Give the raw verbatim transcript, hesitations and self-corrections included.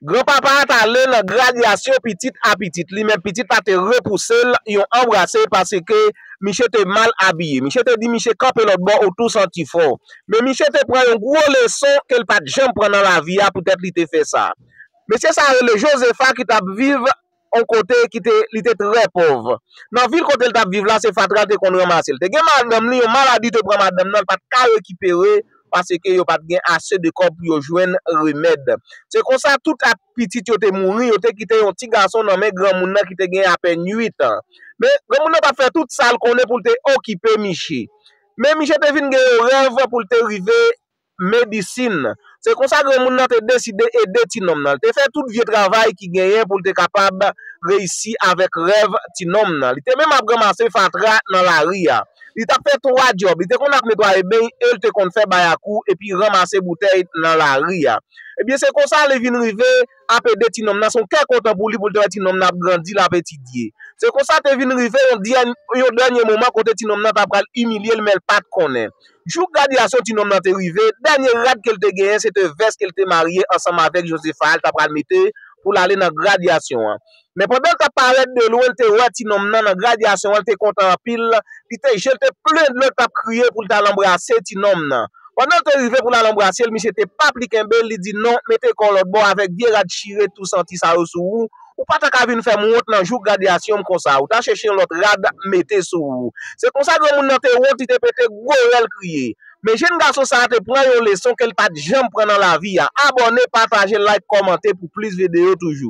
Granpapa a t ale nan gradyasyon pitit a pitit li, men pitit la te repouse l yon anbrase paske misye te mal abiye. Misye te di misye kanpe lòt bò, ou tou santi fò. Men misye te pran yon gwo leson ke l pa t janm pran nan lavi a, poutèt li te fè sa. Mesye sa a rele Jozefa ki t ap viv yon kote ki te, li te trè pòv. Nan vil kote l t ap viv la, se fatra l te konn ranmase. L te gen madanm li, yon maladi te pran madanm nan, l pa t ka rekipere paske yo pa t gen ase de kòb pou yo jwenn remèd. Se konsa tout ap pitit yo te mouri, yo te kite yon ti gason nan men granmoun nan ki te gen apèn uit an. Men granmoun nan t ap fè tout sa l konnen pou l te okipe misye. Men misye te vin gen yon rèv pou l te rive medisin. Se konsa granmoun nan te deside ede ti nonm nan. Li te fè tout vye travay ki genyen pou l te kapab reyisi avèk rèv ti nonm nan. Li te menm ap ranmase fatra nan lari a. Li t ap fè twa djòb. Li te konn ap netwaye beny e l te konn fè bayakou epi ranmase boutèy nan lari a. Ebyen, se konsa li vin rive ap ede ti nonm nan. Se yon kè kontan pou li pou l te wè ti nonm nan ap grandi, l ap etidye. Se konsa te vin rive yon dèny-, yon dènye moman kote ti nonm nan ta pral imilye l, men l pa t konnen. Jou gradyasyon ti nonm nan te rive, dènye rad ke l te genyen, se te vès ke l te marye ansanm avèk Jozefa a, l ta pral mete pou l ale nan gradyasyon an. Men pandan l t ap parèt de lwen, l te wè ti nonm nan nan gradyasyon an, l te kontan anpil, li te je l te plen dlo, l t ap kriye pou l t al anbrase ti nonm nan. Pandan l te rive pou l al anbrase l, misye te pa pli kenbe l, li di, "Non, mete kò w lòt bò avèk vye rad chire tou santi sa yo sou ou, ou pa ta ka vin fè m wont nan jou gradyasyon m konsa, ou ta chèche yon lòt rad mete sou ou." Se konsa granmoun nan te wont, li te pete gwo rèl kriye. Men jèn gason sa a te pran yon leson ke l pa t janm pran nan lavi a. Abòne, pataje, like, kòmante pou plis videyo toujou.